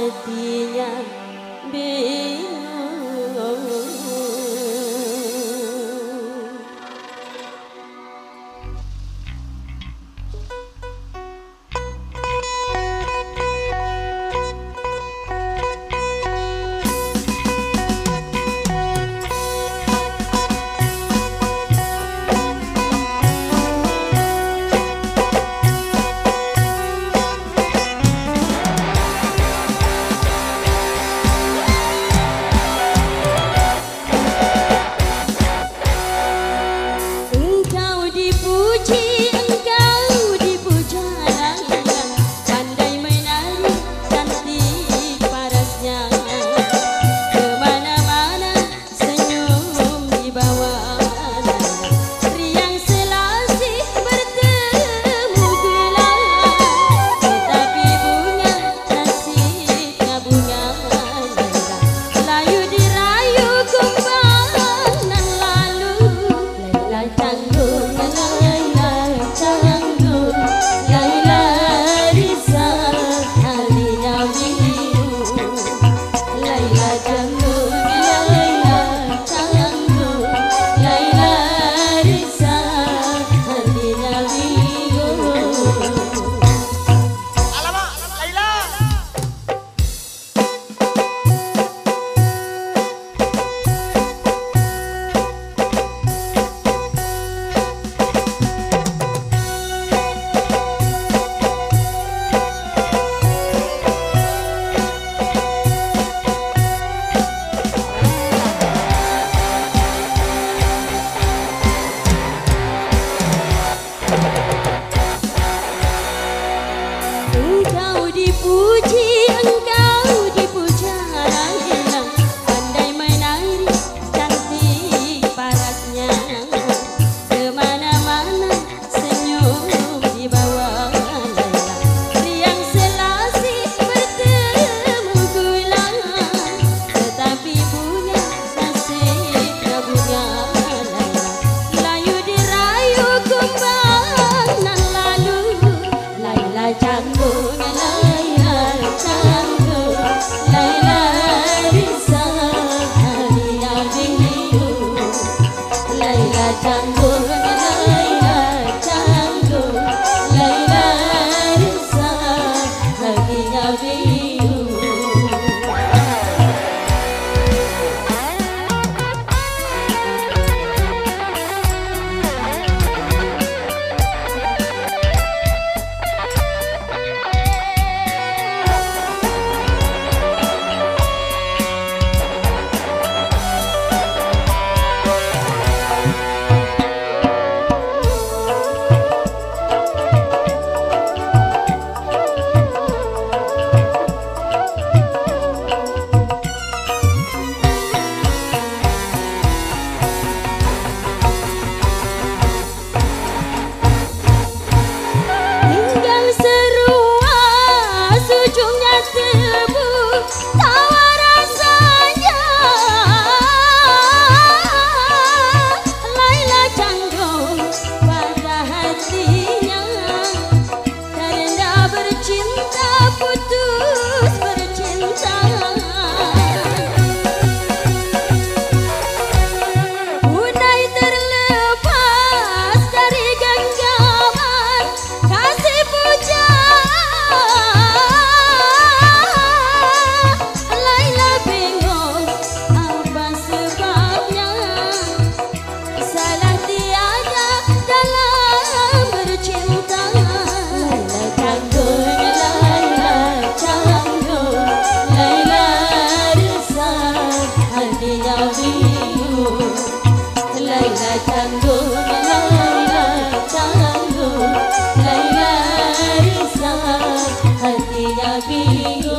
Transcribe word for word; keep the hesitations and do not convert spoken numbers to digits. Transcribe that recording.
Hatinya bingung. Engkau dipuji, engkau dipuja, Laila. Pandai menari, cantik parasnya. Kemana-mana senyum dibawa, Laila. Riang selasih bertemu gelang. Tetapi bunga nasib Bunga Laila, layu dirayu kumbang nan lalu. Laila Canggung, Laila Canggung, Laila Risa, hatinya bingung. Laila Canggung, Laila Canggung, Laila Risa, hatinya bingung. Alamak, Laila. Engkau dipuji, engkau dipuja, Laila. Pandai menari, cantik parasnya. Kemana-mana senyum dibawa, Laila. Riang selasih bertemu gelang. Tetapi bunga nasibnya Bunga Laila, layu dirayu kumbang nan lalu. Laila Canggung, Laila Canggung, Laila Risa, hatinya bingung. Laila Canggung, Laila Canggung, Laila Risa, hatinya bingung. Tinggal seruas ujungnya tebu, tawa rasanya. Laila Canggung patah hatinya. Karena bercinta putus bercinta. Bunai terlepas dari genggaman kasih pujaan. Laila bingung apa sebabnya. Salah tiada dalam bercinta. Laila Canggung, Laila Canggung, Laila Risa, hatinya bingung. Laila Canggung, Laila Canggung, Laila Risa, hatinya bingung.